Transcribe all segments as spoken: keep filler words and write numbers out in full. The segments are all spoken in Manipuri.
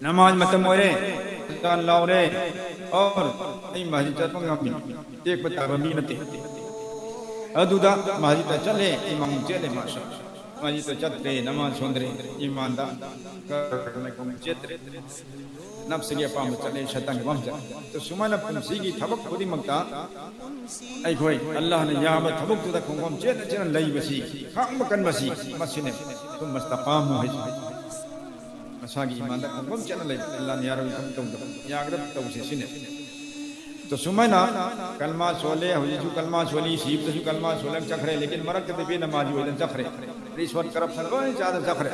ꯅꯃꯥꯖ ꯃꯇꯝ ꯑꯣꯏꯔꯦ, ꯑꯖꯥꯟ ꯂꯥꯎꯔꯦ, ꯑꯣꯔ ꯑꯩ ꯃꯁꯖꯤꯗ ꯆꯠꯄ ꯉꯝꯃꯤ, ꯇꯦꯛꯄ ꯇꯥꯕ ꯃꯤ ꯅꯠꯇꯦ꯫ ꯑꯗꯨꯗ ꯃꯁꯖꯤꯗ ꯆꯠꯂꯦ, ꯏꯃꯥꯝ ꯆꯦꯠꯂꯦ, ꯃꯥꯁꯥ꯫ ꯃꯁꯖꯤꯗ ꯆꯠꯇ꯭ꯔꯦ, ꯅꯃꯥꯖ ꯁꯣꯟꯗ꯭ꯔꯦ, ꯏꯃꯥꯟꯗ ꯀꯔꯃ ꯀꯨꯝ ꯆꯦꯠꯇ꯭ꯔꯦ꯫ ꯅꯞꯁꯒꯤ ꯑꯄꯥꯝꯕ ꯆꯠꯂꯦ, ꯁꯩꯇꯥꯟꯒꯤ ꯑꯄꯥꯝꯕ ꯆꯠꯂꯦ꯫ ꯑꯗꯣ ꯁꯨꯃꯥꯏꯅ ꯄꯨꯟꯁꯤꯒꯤ ꯊꯕꯛ ꯈꯨꯗꯤꯡꯃꯛꯇ ꯑꯩꯈꯣꯏ ꯑꯜꯂꯥꯍꯅ ꯌꯥꯕ ꯊꯕꯛꯇꯨꯗ ꯈꯣꯡꯐꯝ ꯆꯦꯠꯅ ꯆꯦꯠꯅ ꯂꯩꯕꯁꯤ, ꯈꯥꯡꯕ ꯀꯟꯕꯁꯤ, ꯃꯁꯤꯅꯦ꯫ ثم استقاموا ꯍꯥꯏꯁꯤ꯫ ꯃꯁꯥꯒꯤ ꯏꯃꯥꯟꯗ ꯈꯣꯡꯐꯝ ꯆꯦꯠꯅ ꯂꯩꯕ, ꯑꯜꯂꯥꯍꯅ ꯌꯥꯔꯣꯏ ꯊꯕꯛ ꯇꯧꯗꯕ, ꯌꯥꯒꯗꯕ ꯇꯧꯁꯦ ꯁꯤꯅꯦ꯫ ꯑꯗꯣ ꯁꯨꯃꯥꯏꯅ ꯀꯜꯃꯥ ꯁꯣꯜꯂꯦ, ꯍꯧꯖꯤꯛꯁꯨ ꯀꯜꯃꯥ ꯁꯣꯜꯂꯤ, ꯁꯤꯕꯗꯁꯨ ꯀꯜꯃꯥ ꯁꯣꯜꯂꯒ ꯆꯠꯈ꯭ꯔꯦ, ꯂꯦꯀꯤꯟ ꯃꯔꯛꯇꯗꯤ ꯕꯦꯅꯃꯥꯖꯤ ꯑꯣꯏꯗꯅ ꯆꯠꯈ꯭ꯔꯦ, ꯔꯤꯁꯋꯠ ꯀꯔꯞꯁꯟ ꯂꯣꯏ ꯆꯥꯗꯅ ꯆꯠꯈ꯭ꯔꯦ꯫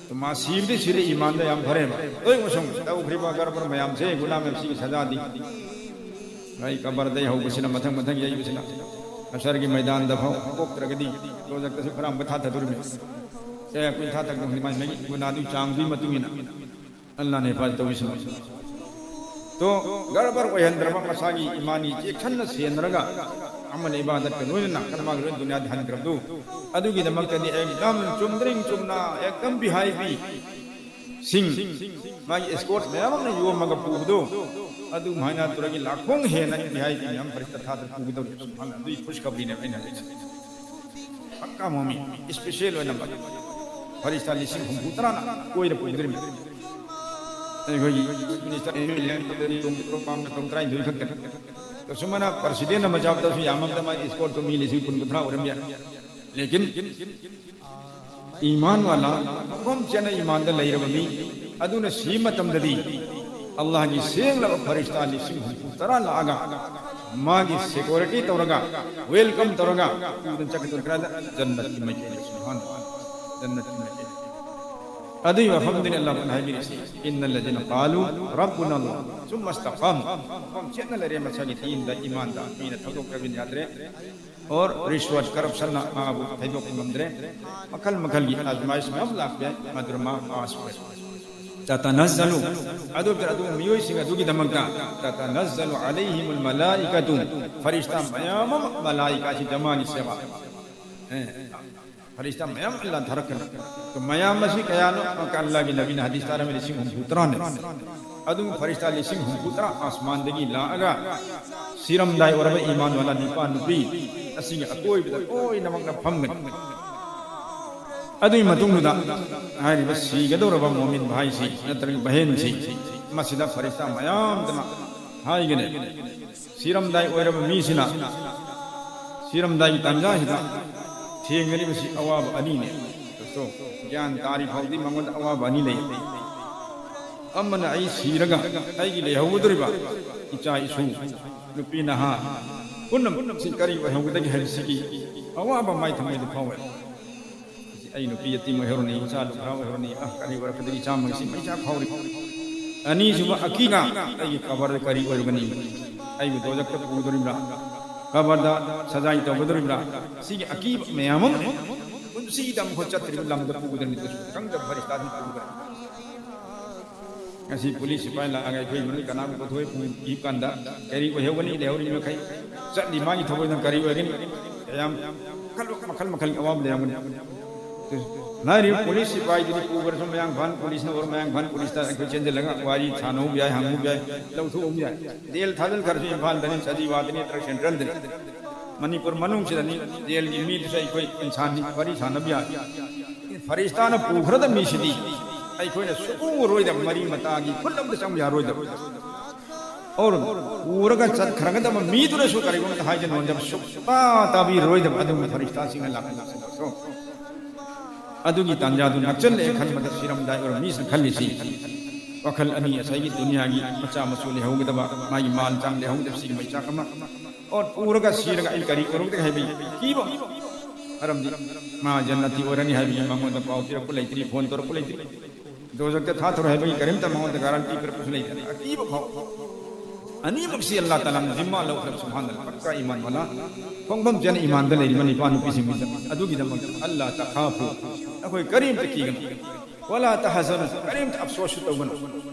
ꯑꯗꯣ ꯃꯥ ꯁꯤꯕꯗꯤ ꯁꯤꯔꯦ, ꯏꯃꯥꯟꯗ ꯌꯥꯝ ꯐꯔꯦꯕ꯫ ꯂꯣꯏ ꯃꯁꯨꯡ ꯇꯧꯈ꯭ꯔꯤꯕ ꯒꯔꯕꯔ ꯃꯌꯥꯝꯁꯦ, ꯒꯨꯅꯥ ꯃꯌꯥꯝꯁꯤꯒꯤ ꯁꯖꯥꯗꯤ꯫ ꯃꯥꯏ ꯀꯕꯔꯗꯩ ꯍꯧꯕꯁꯤꯅ ꯃꯊꯪ ꯃꯊꯪ ꯌꯩꯕꯁꯤꯅ ꯑꯁꯔꯒꯤ ꯃꯩꯗꯥꯟꯗ ꯐꯥꯎ ꯄꯣꯛꯇ꯭ꯔꯒꯗꯤ ꯗꯣꯖꯛꯇꯁꯨ ꯈꯔ ꯑꯃꯨꯛꯀ ꯊꯥꯊꯗꯣꯔꯤꯕꯅꯤ꯫ ꯆꯍꯤ ꯀꯨꯟ ꯊꯥꯊꯗꯣꯔꯤꯕꯅꯤ, ꯃꯥꯏ ꯃꯥꯒꯤ ꯒꯨꯅꯥꯗꯨꯒꯤ ꯆꯥꯡꯗꯨꯒꯤ ꯃꯇꯨꯡ ꯏꯟꯅ꯫ ꯑꯜꯂꯥꯍꯅ ꯍꯤꯐꯥꯖꯠ ꯇꯧꯕꯤꯁꯅꯨ꯫ ꯇꯣ ꯒꯔꯕꯔ ꯑꯣꯏꯍꯟꯗ꯭ꯔꯕ, ꯃꯁꯥꯒꯤ ꯏꯃꯥꯟꯒꯤ ꯆꯦꯛꯁꯤꯟꯅ ꯁꯦꯟꯅꯔꯒ ꯑꯃꯜ ꯏꯕꯥꯗꯠꯀ ꯂꯣꯏꯅꯅ ꯀꯔꯃꯥꯒ ꯂꯣꯏꯅ ꯗꯨꯅꯤꯌꯥꯗ ꯍꯟꯈ꯭ꯔꯕꯗꯨ, ꯑꯗꯨꯒꯤꯗꯃꯛꯇꯗꯤ ꯑꯦꯛꯗꯝ ꯆꯨꯝꯗ꯭ꯔꯤꯡ ꯆꯨꯝꯅ, ꯑꯦꯛꯗꯝ ꯚꯤ ꯑꯥꯏ ꯄꯤ ꯁꯤꯡ, ꯃꯥꯒꯤ ꯑꯦꯁꯀꯣꯔꯠ ꯃꯌꯥꯝ ꯑꯃ ꯌꯣꯝꯃꯒ ꯄꯨꯕꯗꯣ, ꯑꯗꯨꯃꯥꯏꯅ ꯇꯧꯔꯒ ꯂꯥꯈꯣꯡ ꯍꯦꯟꯅ ꯚꯤ ꯑꯥꯏ ꯄꯤ ꯃꯌꯥꯝ ꯐꯔꯤꯁꯇ ꯊꯥꯗꯅ ꯄꯨꯒꯗꯧꯔꯤ꯫ ꯁꯨꯕꯍꯥꯅ, ꯑꯗꯨꯒꯤ ꯈꯨꯁꯈꯕꯔꯤꯅꯦꯕ ꯑꯩꯅ ꯍꯥꯏꯔꯤꯁꯦ꯫ ꯄꯛꯀꯥ ꯃꯣꯃꯤꯟ, ꯏꯁꯄꯤꯁꯦꯜ ꯑꯣꯏꯅ ꯐꯔꯤꯁꯇꯥ ꯂꯤꯁꯤꯡ ꯍꯨꯝꯐꯨ ꯇꯔꯥꯅ ꯀꯣꯏꯔ ꯄꯨꯒꯗꯧꯔꯤꯕꯅꯤ꯫ ꯑꯩꯈꯣꯏꯒꯤ ꯃꯤꯅꯤꯁꯇꯔ ꯑꯦꯝ ꯑꯦꯜ ꯑꯦ ꯇꯣꯡ ꯇꯔꯥꯅꯤꯊꯣꯏ ꯈꯛꯇꯅꯤ꯫ ꯑꯁꯨꯃꯥꯏꯅ ꯄ꯭ꯔꯁꯤꯗꯦꯟ ꯑꯃ ꯆꯥꯕꯗꯁꯨ ꯌꯥꯝꯃꯝꯗ ꯃꯥꯒꯤ ꯏꯁꯀꯣꯔꯠꯇꯣ ꯃꯤ ꯂꯤꯁꯤꯡ ꯀꯨꯟ ꯀꯨꯟꯊ꯭ꯔꯥ ꯑꯣꯏꯔꯝꯕ ꯌꯥꯏ꯫ ꯂꯦꯀꯤꯟ ꯏꯃꯥꯟ ꯋꯥꯂꯥ, ꯃꯐꯝ ꯆꯦꯠꯅ ꯏꯃꯥꯟꯗ ꯂꯩꯔꯕ ꯃꯤ ꯑꯗꯨꯅ ꯁꯤꯕ ꯃꯇꯝꯗꯗꯤ ꯑꯜꯂꯥꯍꯒꯤ ꯁꯦꯡꯂꯕ ꯐꯔꯤꯁꯇꯥ ꯂꯤꯁꯤꯡ ꯍꯨꯝꯐꯨ ꯇꯔꯥ ꯂꯥꯛꯑꯒ ꯃꯥꯒꯤ ꯁꯦꯀ꯭ꯌꯨꯔꯤꯇꯤ ꯇꯧꯔꯒ, ꯋꯦꯜꯀꯝ ꯇꯧꯔꯒ ꯄꯨꯗꯅ ꯆꯠꯀꯗꯧꯔꯤ ꯀꯗꯥꯏꯗ? ꯖꯟꯅꯠꯀꯤ ꯃꯥꯏꯀꯩꯗ꯫ ꯁꯨꯕꯍꯥꯅ, ꯖꯟꯅꯠꯀꯤ ꯃꯥꯏꯀꯩꯗ꯫ ꯑꯗꯨꯒꯤ ꯋꯥꯐꯝꯗꯨꯅꯤ ꯑꯜꯂꯥꯍꯅ ꯍꯥꯏꯕꯤꯔꯤꯁꯤ, "ꯏꯟꯅꯜꯂꯖꯤꯅ ꯀꯥꯂꯨ ꯔꯕꯨꯅ ꯑꯜꯂꯥꯍ ꯁꯨꯝꯃ ꯏꯁꯇꯀꯥꯃꯨ"꯫ ꯃꯐꯝ ꯆꯦꯠꯅ ꯂꯩꯔꯦ ꯃꯁꯥꯒꯤ ꯗꯤꯟꯗ, ꯏꯃꯥꯟꯗ, ꯃꯤꯅ ꯊꯧꯗꯣꯛꯇ꯭ꯔꯕꯗꯤ ꯌꯥꯗ꯭ꯔꯦ꯫ ꯑꯣꯔ ꯔꯤꯁꯋꯠ, ꯀꯔꯞꯁꯟꯅ ꯃꯥꯕꯨ ꯊꯩꯗꯣꯛꯄ ꯉꯝꯗ꯭ꯔꯦ꯫ ꯃꯈꯜ ꯃꯈꯜꯒꯤ ꯑꯖꯃꯥꯏꯁ ꯃꯌꯥꯝ ꯂꯥꯛꯄ ꯌꯥꯏ, ꯃꯗꯨꯅ ꯃꯥ ꯄꯥꯁ ꯑꯣꯏ꯫ ꯇꯇꯅꯖꯖꯂꯨ, ꯑꯗꯨ ꯑꯗꯨꯒꯨꯝꯕ ꯃꯤꯑꯣꯏꯁꯤꯡ ꯑꯗꯨꯒꯤꯗꯃꯛꯇ ꯇꯇꯅꯖꯖꯂꯨ ꯑꯂꯩꯍꯤꯃꯨꯜ ꯃꯂꯥꯏꯀꯥꯇꯨ, ꯐꯔꯤꯁꯇꯥ ꯃꯌꯥꯝ ꯑꯃ, ꯃꯂꯥꯏꯀꯥꯁꯤ ꯖꯃꯥꯅꯤ ꯁꯦꯕꯥ꯫ ꯑꯦ, ꯐꯔꯤꯁꯇꯥ ꯃꯌꯥꯝ ꯑꯜꯂꯥ ꯊꯥꯔꯛꯀꯅꯤ꯫ ꯑꯗꯣ ꯃꯌꯥꯝ ꯑꯁꯤ ꯀꯌꯥꯅꯣ? ꯑꯜꯂꯥꯒꯤ ꯅꯕꯤꯅ ꯍꯗꯤꯁ ꯇꯥꯔꯝꯃꯤ ꯂꯤꯁꯤꯡ ꯍꯨꯝꯐꯨ ꯇꯔꯥꯅꯦ꯫ ꯑꯗꯨ ꯐꯔꯤꯁꯇꯥ ꯂꯤꯁꯤꯡ ꯍꯨꯝꯐꯨ ꯇꯔꯥ ꯑꯥꯁꯃꯥꯟꯗꯒꯤ ꯂꯥꯛꯑꯒ ꯁꯤꯔꯝꯗꯥꯏ ꯑꯣꯏꯔꯕ ꯏꯃꯥꯟ ꯋꯥꯂꯥ ꯅꯨꯄꯥ ꯅꯨꯄꯤ ꯑꯁꯤꯒꯤ ꯑꯀꯣꯏꯕꯗ ꯂꯣꯏꯅꯃꯛꯅ ꯐꯝꯒꯅꯤ꯫ ꯑꯗꯨꯒꯤ ꯃꯇꯨꯡꯗꯨꯗ ꯍꯥꯏꯔꯤꯕ ꯁꯤꯒꯗꯧꯔꯕ ꯃꯣꯃꯤꯟ ꯚꯥꯏꯁꯤ ꯅꯠꯇ꯭ꯔꯒ ꯕꯍꯦꯟꯁꯤ ꯃꯁꯤꯗ ꯐꯔꯤꯁꯇꯥ ꯃꯌꯥꯝꯗꯨꯅ ꯍꯥꯏꯒꯅꯤ꯫ ꯁꯤꯔꯝꯗꯥꯏ ꯑꯣꯏꯔꯕ ꯃꯤꯁꯤꯅ ꯁꯤꯔꯝꯗꯥꯏꯒꯤ ꯇꯥꯟꯖꯥꯁꯤꯗ ꯊꯦꯡꯅꯔꯤꯕꯁꯤ ꯑꯋꯥꯕ ꯑꯅꯤꯅꯤ꯫ ꯗꯣꯁꯇꯣ, ꯒ꯭ꯌꯥꯟ ꯇꯥꯔꯤ ꯐꯥꯎꯗꯤ ꯃꯉꯣꯟꯗ ꯑꯋꯥꯕ ꯑꯅꯤ ꯂꯩ꯫ ꯑꯃꯅ ꯑꯩ ꯁꯤꯔꯒ ꯑꯩꯒꯤ ꯂꯩꯍꯧꯒꯗꯧꯔꯤꯕ ꯏꯆꯥ ꯏꯁꯨ, ꯅꯨꯄꯤ ꯅꯍꯥ ꯄꯨꯝꯅꯃꯛꯁꯤ ꯀꯔꯤ ꯑꯣꯏꯍꯧꯒꯗꯒꯦ ꯍꯥꯏꯕꯁꯤꯒꯤ ꯑꯋꯥꯕ ꯃꯥꯏ ꯊꯃꯣꯏꯗ ꯐꯥꯎꯋꯦ꯫ ꯑꯩ ꯅꯨꯄꯤ ꯌꯦꯇꯤꯝ ꯑꯣꯏꯍꯧꯔꯅꯤ, ꯏꯆꯥ ꯂꯨꯈ꯭ꯔꯥ ꯑꯣꯏꯍꯧꯔꯅꯤ, ꯑ, ꯀꯔꯤ ꯑꯣꯏꯔꯛꯀꯗꯒꯦ ꯏꯆꯥ ꯃꯩꯁꯤ ꯃꯩꯆꯥꯛ ꯐꯥꯎꯔꯤ꯫ ꯑꯅꯤꯁꯨꯕ ꯑꯀꯤꯒ ꯑꯩꯒꯤ ꯀꯕꯔꯗ ꯀꯔꯤ ꯑꯣꯏꯔꯒꯅꯤ? ꯑꯩꯕꯨ ꯗꯣꯖꯛꯇ ꯄꯨꯗꯣꯔꯤꯕ꯭ꯔꯥ? ꯀꯕꯔꯗ ꯁꯖꯥꯏ ꯇꯧꯒꯗꯣꯔꯤꯕ꯭ꯔꯥ? ꯁꯤꯒꯤ ꯑꯀꯤꯕ ꯃꯌꯥꯝ ꯑꯃ ꯄꯨꯟꯁꯤꯗ ꯑꯃꯨꯛ ꯆꯠꯇ꯭ꯔꯤꯕ ꯂꯝꯗ ꯄꯨꯒꯗꯣꯔꯤꯕꯅꯤ, ꯈꯪꯗꯕ ꯐꯔꯤꯁꯇꯥꯗꯤ ꯄꯨꯒꯗꯣꯔꯤꯕꯅꯤ꯫ ꯉꯁꯤ ꯄꯨꯂꯤꯁ ꯁꯤꯄꯥꯏ ꯂꯥꯛꯑꯒ ꯑꯩꯈꯣꯏ ꯃꯅꯨꯡ ꯀꯅꯥꯒꯨꯝꯕ ꯊꯣꯛꯑꯦ ꯄꯨꯈꯤꯕ ꯀꯥꯟꯗ ꯀꯔꯤ ꯑꯣꯏꯍꯧꯒꯅꯤ? ꯂꯩꯍꯧꯔꯤꯕ ꯃꯈꯩ ꯆꯠꯂꯤ ꯃꯥꯒꯤ ꯊꯕꯛꯅ ꯀꯔꯤ ꯑꯣꯏꯒꯅꯤ? ꯃꯌꯥꯝ ꯃꯈꯜ ꯃꯈꯜ ꯃꯈꯜꯒꯤ ꯑꯋꯥꯕ ꯂꯩꯔꯝꯒꯅꯤ꯫ ꯂꯥꯏꯔꯤꯕ ꯄꯨꯂꯤꯁ ꯁꯤꯄꯥꯏꯗꯨꯗꯤ ꯄꯨꯈ꯭ꯔꯁꯨ ꯃꯌꯥꯡꯐꯥꯟ ꯄꯨꯂꯤꯁꯅ ꯑꯣꯏꯔꯣ, ꯃꯌꯥꯡꯐꯥꯟ ꯄꯨꯂꯤꯁꯇ ꯑꯩꯈꯣꯏ ꯆꯦꯟꯁꯤꯜꯂꯒ ꯋꯥꯔꯤ ꯁꯥꯟꯅꯍꯧꯕ ꯌꯥꯏ, ꯍꯪꯍꯧꯕ ꯌꯥꯏ, ꯂꯧꯊꯣꯛꯍꯧꯕ ꯌꯥꯏ꯫ ꯖꯦꯜ ꯊꯥꯖꯤꯟꯈ꯭ꯔꯁꯨ ꯏꯝꯐꯥꯜꯗꯅꯤ, ꯁꯖꯤꯋꯥꯗꯅꯤ ꯅꯠꯇ꯭ꯔꯒ ꯁꯦꯟꯇ꯭ꯔꯦꯜꯗꯅꯤ꯫ ꯃꯅꯤꯄꯨꯔ ꯃꯅꯨꯡꯁꯤꯗꯅꯤ꯫ ꯖꯦꯜꯒꯤ ꯃꯤꯗꯨꯁꯨ ꯑꯩꯈꯣꯏ ꯏꯟꯁꯥꯟꯅꯤ, ꯋꯥꯔꯤ ꯁꯥꯟꯅꯕ ꯌꯥꯏ꯫ ꯐꯔꯤꯁꯇꯥꯅ ꯄꯨꯈ꯭ꯔꯗꯕ ꯃꯤꯁꯤꯗꯤ ꯑꯩꯈꯣꯏꯅ ꯁꯨꯛꯎꯔꯣꯏꯗꯕ, ꯃꯔꯤ ꯃꯇꯥꯒꯤ ꯈꯨꯠ ꯑꯝꯇ ꯆꯪꯕ ꯌꯥꯔꯣꯏꯗꯕ꯫ ꯑꯣꯔ ꯄꯨꯔꯒ ꯆꯠꯈ꯭ꯔꯒꯗꯕ ꯃꯤꯗꯨꯅꯁꯨ ꯀꯔꯤꯒꯨꯝꯕ ꯍꯥꯏꯖꯅꯣꯟꯗꯕ ꯁꯨꯛꯇꯥ ꯇꯥꯕꯤꯔꯔꯣꯏꯗꯕ ꯑꯗꯨꯒꯨꯝꯕ ꯐꯔꯤꯁꯇꯥꯁꯤꯡꯅ ꯂꯥꯛꯀꯅꯤ꯫ ꯑꯗꯨꯒꯤ ꯇꯥꯟꯖꯥꯗꯨ ꯅꯛꯁꯜꯂꯛꯑꯦ ꯈꯟꯕꯗ ꯁꯤꯔꯝꯗꯥꯏ ꯑꯣꯏꯔ ꯃꯤꯁꯤꯅ ꯈꯜꯂꯤꯁꯤ ꯋꯥꯈꯜ ꯑꯅꯤ, ꯉꯁꯥꯏꯒꯤ ꯗꯨꯅꯤꯌꯥꯒꯤ ꯃꯆꯥ ꯃꯁꯨ ꯂꯩꯍꯧꯒꯗꯕ, ꯃꯥꯒꯤ ꯃꯥꯜ ꯆꯥꯡ ꯂꯩꯍꯧꯒꯗꯕ, ꯁꯤꯒꯤ ꯃꯩꯆꯥꯛ ꯑꯃ, ꯑꯣꯔ ꯄꯨꯔꯒ ꯁꯤꯔꯒ ꯑꯩ ꯀꯔꯤ ꯑꯣꯏꯔꯝꯒꯗꯒꯦ ꯍꯥꯏꯕꯒꯤ ꯀꯤꯕ꯫ ꯃꯔꯝꯗꯤ ꯃꯥ ꯖꯟꯅꯇꯤ ꯑꯣꯏꯔꯅꯤ ꯍꯥꯏꯕꯒꯤ ꯃꯉꯣꯟꯗ ꯄꯥꯎ ꯄꯤꯔꯛꯄ ꯂꯩꯇ꯭ꯔꯤ, ꯐꯣꯟ ꯇꯧꯔꯛꯄ ꯂꯩꯇ꯭ꯔꯤ, ꯗꯣꯖꯛꯇ ꯊꯥꯊꯔꯣꯏ ꯍꯥꯏꯕꯒꯤ ꯀꯔꯤꯝꯇ ꯃꯉꯣꯟꯗ ꯒꯥꯔꯟꯇꯤ ꯄꯤꯔꯛꯄꯁꯨ ꯂꯩꯇꯦ꯫ ꯑꯀꯤꯕ ꯐꯥꯎ꯫ ꯑꯅꯤꯃꯛꯁꯤ ꯑꯜꯂꯥ ꯇꯥꯂꯥꯅ ꯖꯤꯝꯃꯥ ꯂꯧꯈ꯭ꯔꯕ, ꯁꯨꯕꯍꯥꯅꯜꯂꯥꯍ, ꯄꯛꯀꯥ ꯏꯃꯥꯟ ꯋꯥꯂꯥ, ꯈꯣꯡꯐꯝ ꯆꯦꯟꯅ ꯏꯃꯥꯟꯗ ꯂꯩꯔꯤꯕ ꯅꯨꯄꯥ ꯅꯨꯄꯤꯁꯤꯡꯁꯤꯗ꯫ ꯑꯗꯨꯒꯤꯗꯃꯛꯇ ꯑꯜꯂꯥ ꯇꯈꯥꯐꯨ, ꯅꯈꯣꯏ ꯀꯔꯤꯝꯇ ꯀꯤꯒꯅꯨ꯫ ꯋꯥꯂꯥ ꯇꯍꯖꯅꯨ, ꯀꯔꯤꯝꯇ ꯑꯐꯁꯣꯁꯁꯨ ꯇꯧꯒꯅꯨ꯫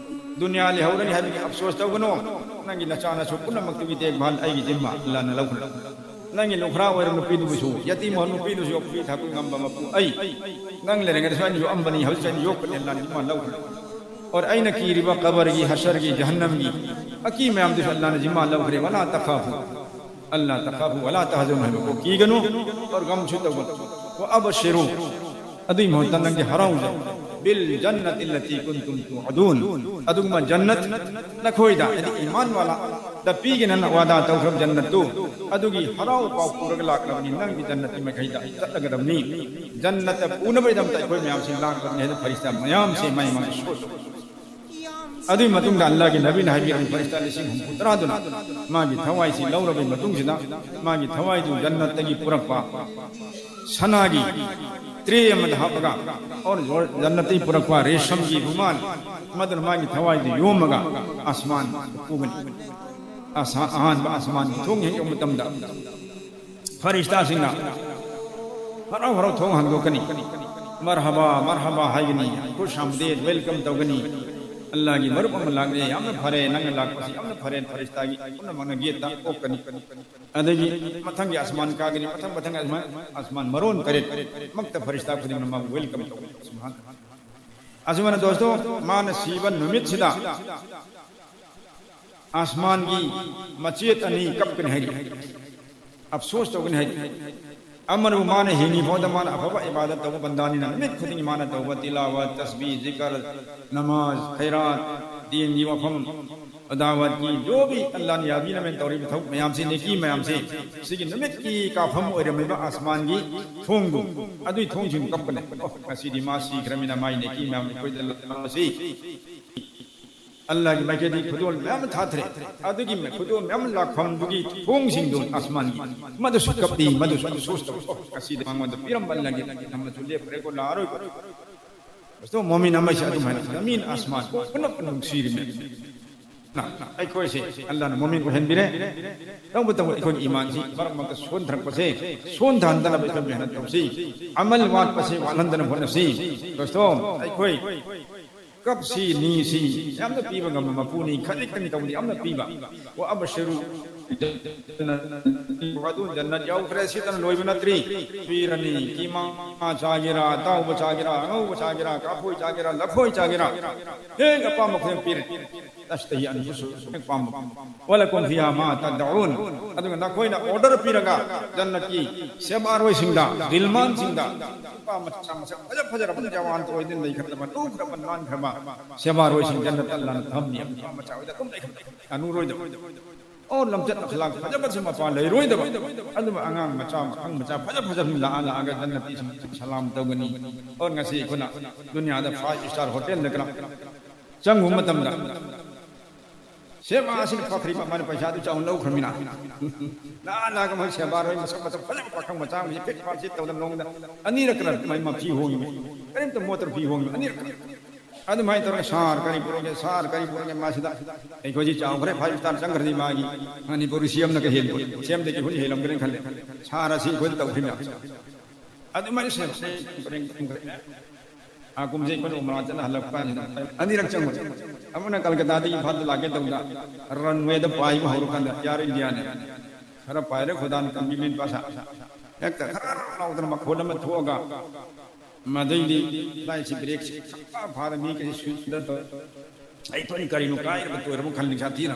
ꯗꯨꯅꯤꯌꯥ ꯂꯩꯍꯧꯔꯅꯤ ꯍꯥꯏꯕꯒꯤ ꯑꯐꯁꯣꯁ ꯇꯧꯒꯅꯨ꯫ ꯅꯪꯒꯤ ꯅꯆꯥ ꯅꯁꯨ ꯄꯨꯝꯅꯃꯛꯇꯨꯒꯤ ꯗꯦꯈꯚꯥꯜ ꯑꯩꯒꯤ ꯖꯤꯝꯃꯥ ꯑꯜꯂꯥꯅ ꯂꯧꯈ꯭ꯔꯦ꯫ ꯅꯪꯒꯤ ꯂꯨꯈ꯭ꯔꯥ ꯑꯣꯏꯔꯕ ꯅꯨꯄꯤꯗꯨꯕꯨꯁꯨ, ꯌꯥꯇꯤꯝ ꯑꯣꯏꯕ ꯅꯨꯄꯤꯗꯨꯁꯨ ꯌꯣꯛꯄꯤ ꯊꯥꯛꯄꯤ ꯉꯝꯕ ꯃꯄꯨ ꯑꯩ, ꯅꯪ ꯂꯩꯔꯤꯉꯩꯗꯁꯨ ꯑꯩꯅ ꯌꯣꯛꯑꯝꯕꯅꯤ, ꯍꯧꯖꯤꯛꯁꯨ ꯑꯩꯅ ꯌꯣꯛꯄꯅꯤ, ꯑꯜꯂꯥꯅ ꯖꯤꯝꯃꯥ ꯂꯧꯈ꯭ꯔꯦ꯫ ꯑꯣꯔ ꯑꯩꯅ ꯀꯤꯔꯤꯕ ꯀꯕꯔꯒꯤ, ꯍꯁꯔꯒꯤ, ꯖꯍꯟꯅꯝꯒꯤ ꯑꯀꯤ ꯃꯌꯥꯝꯗꯨꯁꯨ ꯑꯜꯂꯥꯅ ꯖꯤꯝꯃꯥ ꯂꯧꯈ꯭ꯔꯦ꯫ ꯋꯂꯥ ꯇꯈꯥꯐꯨ, ꯑꯜꯂꯥ ꯇꯈꯥꯐꯨ ꯋꯂꯥ ꯇꯍꯖꯅꯨ ꯍꯥꯏꯕꯀꯣ, ꯀꯤꯒꯅꯨ ꯑꯣꯔ ꯒꯝꯁꯨ ꯇꯧꯒꯅꯨ꯫ ꯋ ꯑꯕꯁꯤꯔꯨ, ꯑꯗꯨꯒꯤ ꯃꯍꯨꯠꯇ ꯅꯪꯗꯤ ꯍꯔꯥꯎꯖꯧ꯫ ꯕꯤꯜ ꯖꯟꯅꯇꯤ ꯂꯇꯤ ꯀꯨꯟꯇꯨꯝ ꯇꯨꯑꯗꯨꯟ, ꯑꯗꯨꯒꯨꯝꯕ ꯖꯟꯅꯠ ꯅꯈꯣꯏꯗ, ꯍꯥꯏꯗꯤ ꯏꯃꯥꯟ ꯋꯥꯂꯥꯗ ꯄꯤꯒꯅꯤꯅ ꯋꯥꯗꯥ ꯇꯧꯈ꯭ꯔꯕ ꯖꯟꯅꯠꯇꯨ, ꯑꯗꯨꯒꯤ ꯍꯔꯥꯎ ꯄꯥꯎ ꯄꯨꯔꯒ ꯂꯥꯛꯂꯕꯅꯤ꯫ ꯅꯪꯒꯤ ꯖꯟꯅꯠꯀꯤ ꯃꯥꯏꯀꯩꯗ ꯆꯠꯂꯒꯗꯕꯅꯤ꯫ ꯖꯟꯅꯠꯇ ꯄꯨꯅꯕꯒꯤꯗꯃꯛꯇ ꯑꯩꯈꯣꯏ ꯃꯌꯥꯝꯁꯤ ꯂꯥꯛꯂꯕꯅꯤ ꯍꯥꯏꯅ ꯐꯔꯤꯁꯇꯥ ꯃꯌꯥꯝꯁꯦ ꯃꯥꯏ ꯃꯥꯏ ꯁꯣꯠ ꯑꯗꯨꯒꯤ ꯃꯇꯨꯡꯗ ꯑꯜꯂꯥꯍꯒꯤ ꯅꯕꯤꯅ ꯍꯥꯏꯕꯤꯔꯝꯃꯤ, ꯐꯔꯤꯁꯇꯥ ꯂꯤꯁꯤꯡ ꯍꯨꯝꯐꯨ ꯇꯔꯥꯗꯨꯅ ꯃꯥꯒꯤ ꯊꯋꯥꯏꯁꯤ ꯂꯧꯔꯕꯒꯤ ꯃꯇꯨꯡꯁꯤꯗ, ꯃꯥꯒꯤ ꯊꯋꯥꯏꯗꯨ ꯖꯟꯅꯠꯇꯒꯤ ꯄꯨꯔꯛꯄ ꯁꯅꯥꯒꯤ ꯇ꯭ꯔꯦ ꯑꯃꯗ ꯍꯥꯞꯄꯒ, ꯑꯣꯔ ꯖꯟꯅꯠꯇꯒꯤ ꯄꯨꯔꯛꯄ ꯔꯦꯁꯝꯒꯤ ꯔꯨꯃꯥꯜ, ꯃꯗꯨꯅ ꯃꯥꯒꯤ ꯊꯋꯥꯏꯗꯨ ꯌꯣꯝꯃꯒ ꯑꯁꯃꯥꯟ ꯄꯨꯒꯅꯤ꯫ ꯑꯁ-, ꯑꯍꯥꯟꯕ ꯑꯁꯃꯥꯟꯒꯤ ꯊꯣꯡ ꯍꯦꯛ ꯌꯧꯕ ꯃꯇꯝꯗ, ꯐꯔꯤꯁꯇꯥꯁꯤꯡꯅ ꯍꯔꯥꯎ ꯍꯔꯥꯎ ꯊꯣꯡ ꯍꯥꯡꯗꯣꯛꯀꯅꯤ꯫ ꯃꯔꯍꯕꯥ, ꯃꯔꯍꯕꯥ ꯍꯥꯏꯒꯅꯤ, ꯈꯨꯁ ꯑꯃꯗꯦꯗ, ꯋꯦꯜꯀꯝ ꯇꯧꯒꯅꯤ꯫ ꯑꯜꯂꯥꯍꯒꯤ ꯃꯔꯨꯞ ꯑꯃ ꯂꯥꯛꯂꯦ, ꯌꯥꯝꯅ ꯐꯔꯦ, ꯅꯪꯅ ꯂꯥꯛꯄꯁꯤ ꯌꯥꯝꯅ ꯐꯔꯦ, ꯐꯔꯤꯁꯇꯥꯒꯤ ꯄꯨꯝꯅꯃꯛꯅ ꯒꯦꯠꯇ ꯑꯣꯛꯀꯅꯤ꯫ ꯑꯗꯒꯤ ꯃꯊꯪꯒꯤ ꯑꯁꯃꯥꯟ ꯀꯥꯒꯅꯤ, ꯃꯊꯪ ꯃꯊꯪ ꯑꯁꯃꯥꯟ, ꯑꯁꯃꯥꯟ ꯃꯔꯣꯟ ꯇꯔꯦꯠ ꯃꯛꯇ ꯐꯔꯤꯁꯇꯥ ꯈꯨꯗꯤꯡꯃꯛꯅ ꯃꯥꯕꯨ ꯋꯦꯜꯀꯝ ꯇꯧꯒꯅꯤ꯫ ꯁꯨꯕꯍꯥꯟ ꯑꯜꯂꯥꯍ꯫ ꯑꯁꯨꯃꯥꯏꯅ ꯗꯣꯁꯇꯣ, ꯃꯥꯅ ꯁꯤꯕ ꯅꯨꯃꯤꯠꯁꯤꯗ ꯑꯁꯃꯥꯟꯒꯤ ꯃꯆꯦꯠ ꯑꯅꯤ ꯀꯞꯀꯅꯤ ꯍꯥꯏꯔꯤ꯫ ꯑꯐꯁꯣꯁ ꯇꯧꯒꯅꯤ ꯍꯥꯏꯔꯤ꯫ ꯑꯃꯅꯕꯨ ꯃꯥꯅ ꯍꯤꯡꯉꯤ ꯐꯥꯎꯗ ꯃꯥꯅ ꯑꯐꯕ ꯏꯕꯥꯗꯠ ꯇꯧꯕ ꯕꯟꯗꯥꯅꯤꯅ ꯅꯨꯃꯤꯠ ꯈꯨꯗꯤꯡꯒꯤ ꯃꯥꯅ ꯇꯧꯕ ꯇꯤꯂꯥꯋꯠ, ꯇꯁꯕꯤ, ꯖꯤꯀꯔ, ꯅꯃꯥꯖ, ꯈꯩꯔꯥꯠ, ꯗꯤꯟꯒꯤ ꯋꯥꯐꯝ, ꯗꯥꯋꯠꯀꯤ ꯖꯣ ꯚꯤ ꯑꯜꯂꯥꯍꯅ ꯌꯥꯕꯤꯅꯕ ꯇꯧꯔꯤꯕ ꯊꯕꯛ ꯃꯌꯥꯝꯁꯤ, ꯅꯦꯀꯤ ꯃꯌꯥꯝꯁꯤ, ꯁꯤꯒꯤ ꯅꯨꯃꯤꯠꯀꯤ ꯀꯥꯐꯝ ꯑꯣꯏꯔꯝꯃꯤꯕ ꯑꯁꯃꯥꯟꯒꯤ ꯊꯣꯡꯗꯨ, ꯑꯗꯨꯏ ꯊꯣꯡꯁꯤꯡꯗꯨ ꯀꯞꯀꯅꯤ꯫ ꯑꯣ, ꯉꯁꯤꯗꯤ ꯃꯥ ꯁꯤꯈ꯭ꯔꯃꯤꯅ ꯃꯥꯏ ꯅꯦꯀꯤ ꯃꯌꯥꯝ ꯑꯩꯈꯣꯏꯗ ꯂꯥꯛꯂꯝꯕꯁꯤ ꯑꯜꯂꯥꯍꯒꯤ ꯃꯥꯏꯀꯩꯗꯒꯤ ꯈꯨꯗꯣꯜ ꯃꯌꯥꯝ ꯑꯃ ꯊꯥꯊꯔꯦ꯫ ꯑꯗꯨꯒꯤ ꯈꯨꯗꯣꯜ ꯃꯌꯥꯝ ꯂꯥꯛꯐꯝꯗꯨꯒꯤ ꯊꯣꯡꯁꯤꯡꯗꯨ ꯑꯁꯃꯥꯟꯒꯤ, ꯃꯗꯨꯁꯨ ꯀꯞꯄꯤ, ꯃꯗꯨꯁꯨ ꯑꯐꯁꯣꯁ ꯇꯧꯏ꯫ ꯑꯣ, ꯉꯁꯤꯗꯤ ꯃꯉꯣꯟꯗ ꯄꯤꯔꯝꯕ ꯑꯜꯂꯥꯍꯒꯤ ꯊꯝꯕꯁꯨ ꯂꯦꯞꯈ꯭ꯔꯦꯀꯣ, ꯂꯥꯛꯑꯔꯣꯏꯀꯣ꯫ ꯗꯣꯁꯇꯣ, ꯃꯣꯃꯤꯟ ꯑꯃꯁꯦ ꯑꯗꯨꯝ ꯍꯥꯏꯅ ꯖꯃꯤꯟ ꯑꯁꯃꯥꯟ ꯄꯨꯝꯅꯃꯛ ꯅꯨꯡꯁꯤꯔꯤꯃꯦ꯫ ꯅ, ꯅ, ꯑꯩꯈꯣꯏꯁꯦ ꯑꯜꯂꯥꯍꯅ ꯃꯣꯃꯤꯟ ꯑꯣꯏꯍꯟꯕꯤꯔꯦ꯫ ꯇꯧꯕꯇꯕꯨ ꯑꯩꯈꯣꯏꯒꯤ ꯏꯃꯥꯟꯁꯤ ꯃꯔꯛ ꯃꯔꯛꯇ ꯁꯣꯟꯊꯔꯛꯄꯁꯦ, ꯁꯣꯟꯊꯍꯟꯗꯅꯕ ꯑꯩꯈꯣꯏ ꯃꯦꯍꯅꯠ ꯇꯧꯁꯤ꯫ ꯑꯃꯜ ꯋꯥꯠꯄꯁꯦ ꯋꯥꯠꯍꯟꯗꯅꯕ ꯍꯣꯠꯅꯁꯤ꯫ ꯗꯣꯁꯇꯣ, ꯑꯩꯈꯣꯏ ꯀꯞꯁꯤ ꯅꯤꯁꯤ ꯌꯥꯝꯅ ꯄꯤꯕ ꯉꯝꯕ ꯃꯄꯨꯅꯤ, ꯈꯖꯤꯛꯇꯪ ꯇꯧꯕꯗꯤ ꯌꯥꯝꯅ ꯄꯤꯕ꯫ ꯋꯥ ꯑꯕꯁꯤꯔꯨ, ꯑꯗꯨ ꯖꯟꯅꯠ ꯌꯧꯈ꯭ꯔꯦ, ꯁꯤꯇꯅ ꯂꯣꯏꯕ ꯅꯠꯇ꯭ꯔꯤ꯫ ꯄꯤꯔꯅꯤ, ꯀꯤꯃꯥ ꯆꯥꯒꯦꯔꯥ, ꯑꯇꯥꯎꯕ ꯆꯥꯒꯦꯔꯥ, ꯑꯉꯧꯕ ꯆꯥꯒꯦꯔꯥ, ꯀꯥꯐꯣꯏ ꯆꯥꯒꯦꯔꯥ, ꯂꯐꯣꯏ ꯆꯥꯒꯦꯔꯥ, ꯍꯦꯛ ꯑꯄꯥꯝꯕ ꯈꯨꯗꯤꯡ ꯄꯤꯔꯅꯤ꯫ ꯇꯁꯇꯍꯤ ꯑꯟꯐꯨꯁꯨꯍꯨꯝ, ꯍꯦꯛ ꯄꯥꯝꯕ꯫ ꯋꯂꯀꯨꯝ ꯐꯤꯍꯥ ꯃꯥ ꯇꯗꯎꯟ꯫ ꯑꯗꯨꯒ ꯅꯈꯣꯏꯅ ꯑꯣꯔꯗꯔ ꯄꯤꯔꯒ ꯖꯟꯅꯠꯀꯤ ꯁꯦꯕꯥꯔꯣꯏꯁꯤꯡꯗ, ꯒꯤꯜꯃꯥꯟꯁꯤꯡꯗ, ꯅꯨꯄꯥ ꯃꯆꯥ ꯃꯁꯛ ꯐꯖ ꯐꯖꯔꯕ, ꯖꯋꯥꯟ ꯑꯣꯏꯗꯨꯅ ꯂꯩꯈ꯭ꯔꯕ, ꯂꯨꯈ꯭ꯔꯕ, ꯅꯥꯟꯈ꯭ꯔꯕ ꯁꯦꯕꯥꯔꯣꯏꯁꯤꯡ ꯖꯟꯅꯠꯇ ꯂꯥꯟ ꯐꯝꯃꯤ꯫ ꯅꯨꯄꯥ ꯃꯆꯥ ꯑꯣꯏꯗ ꯑꯗꯨꯝ ꯂꯩꯈ꯭ꯔꯕ, ꯍꯅꯨꯔꯣꯏꯗꯕ꯫ ꯑꯣ, ꯂꯝꯆꯠ ꯑꯈꯂꯥꯛ ꯐꯖꯕꯁꯦ ꯃꯄꯥ ꯂꯩꯔꯣꯏꯗꯕ꯫ ꯑꯗꯨꯕꯨ ꯑꯉꯥꯡ ꯃꯆꯥ, ꯄꯥꯈꯪ ꯃꯆꯥ ꯐꯖ ꯐꯖꯕꯁꯤꯡ ꯂꯥꯛꯑ ꯂꯥꯛꯑꯒ ꯖꯟꯅꯇꯤꯁꯤꯡ ꯁꯂꯥꯝ ꯇꯧꯒꯅꯤ꯫ ꯑꯣ, ꯉꯁꯤ ꯑꯩꯈꯣꯏꯅ ꯗꯨꯅꯤꯌꯥꯗ ꯐꯥꯏꯚ ꯁ꯭ꯇꯥꯔ ꯍꯣꯇꯦꯜꯗ ꯀꯔꯝ ꯆꯪꯕ ꯃꯇꯝꯗ ꯁꯦꯕꯥꯁꯤꯅ ꯐꯈ꯭ꯔꯤꯕ, ꯃꯥꯅ ꯄꯩꯁꯥꯗꯨ ꯆꯥꯎꯅ ꯂꯧꯈ꯭ꯔꯃꯤꯅ꯫ ꯂꯥꯛꯑ ꯂꯥꯛꯑꯒ ꯃꯣꯏ ꯁꯦꯕꯥꯔꯣꯏ ꯃꯁꯛ ꯃꯇꯧ ꯐꯖꯕ ꯄꯥꯈꯪ ꯃꯆꯥ ꯑꯃꯁꯤ ꯐꯤꯠ ꯐꯥꯠ ꯁꯤꯠ ꯇꯧꯗꯅ ꯅꯣꯡꯃꯗ ꯑꯅꯤꯔꯛ ꯀꯔ ꯃꯥꯏ ꯃꯐꯤ ꯍꯣꯡꯉꯤ꯫ ꯀꯔꯤꯝꯇ ꯃꯣꯇꯣꯔ ꯐꯤ ꯍꯣꯡꯉꯤ ꯑꯅꯤꯔꯛ꯫ ꯑꯗꯨꯃꯥꯏꯅ ꯇꯧꯔꯒ ꯁꯥꯔ ꯀꯔꯤ ꯄꯨꯔꯛꯒꯦ, ꯁꯥꯔ ꯀꯔꯤ ꯄꯨꯔꯛꯒꯦ, ꯃꯥꯁꯤꯗ ꯑꯩꯈꯣꯏꯁꯤ ꯆꯥꯎꯈ꯭ꯔꯦ, ꯐꯥꯏꯚ ꯁ꯭ꯇꯥꯔ ꯆꯪꯈ꯭ꯔꯗꯤ ꯃꯥꯒꯤ ꯃꯅꯤꯄꯨꯔꯤ ꯁꯤ ꯑꯦꯝꯅꯒ ꯍꯦꯟꯕ, ꯁꯤ ꯑꯦꯝꯗꯒꯤ ꯍꯨꯟ ꯍꯦꯜꯂꯝꯒꯅꯤ ꯈꯜꯂꯦ꯫ ꯁꯥꯔ ꯑꯁꯤ ꯑꯩꯈꯣꯏꯗ ꯇꯧꯈ꯭ꯔꯤꯕ ꯃꯌꯥꯝꯁꯦ꯫ ꯑꯗꯨꯃꯥꯏꯅ ꯁꯦꯝ-, ꯁꯦꯝ-, ꯄꯔꯦꯡ ꯄꯔꯦꯡ ꯈꯔ꯫ ꯑꯥ ꯀꯨꯝꯁꯤ ꯑꯩꯈꯣꯏꯅ ꯎꯃꯔꯥ ꯆꯠꯂ ꯍꯜꯂꯛꯄ ꯀꯥꯟꯁꯤꯗ ꯑꯅꯤꯔꯛ ꯆꯪꯕ꯫ ꯑꯃꯅ ꯀꯜꯀꯇꯥꯗꯒꯤ ꯏꯝꯐꯥꯜꯗ ꯂꯥꯛꯀꯦ ꯇꯧꯕꯗ ꯔꯟꯋꯦꯗ ꯄꯥꯏꯕ ꯍꯧꯔꯀꯥꯟꯗ ꯑꯦꯌꯥꯔ ꯏꯟꯗꯤꯌꯥꯅ ꯈꯔ ꯄꯥꯏꯔꯦ, ꯈꯨꯗꯥꯟ ꯀꯟꯕꯤꯕꯅꯤ ꯄꯥꯁꯥ꯫ ꯍꯦꯛꯇ ꯈꯔ ꯂꯥꯎꯗꯅ ꯃꯈꯣꯟ ꯑꯃ ꯊꯣꯛꯑꯒ, ꯃꯗꯩꯗꯤ ꯐ꯭ꯂꯥꯏꯠꯁꯤ ꯕ꯭ꯔꯦꯛꯁꯤ ꯈꯪꯐꯥ ꯐꯥꯔ ꯃꯤ ꯀꯩꯁꯤ ꯁꯨꯗ ꯇꯧ-, ꯑꯩꯈꯣꯏ ꯀꯔꯤꯅꯣ ꯀꯥꯏꯔꯕ ꯇꯣꯏꯔꯕ ꯈꯜꯂꯤ ꯁꯥꯊꯤꯅ꯫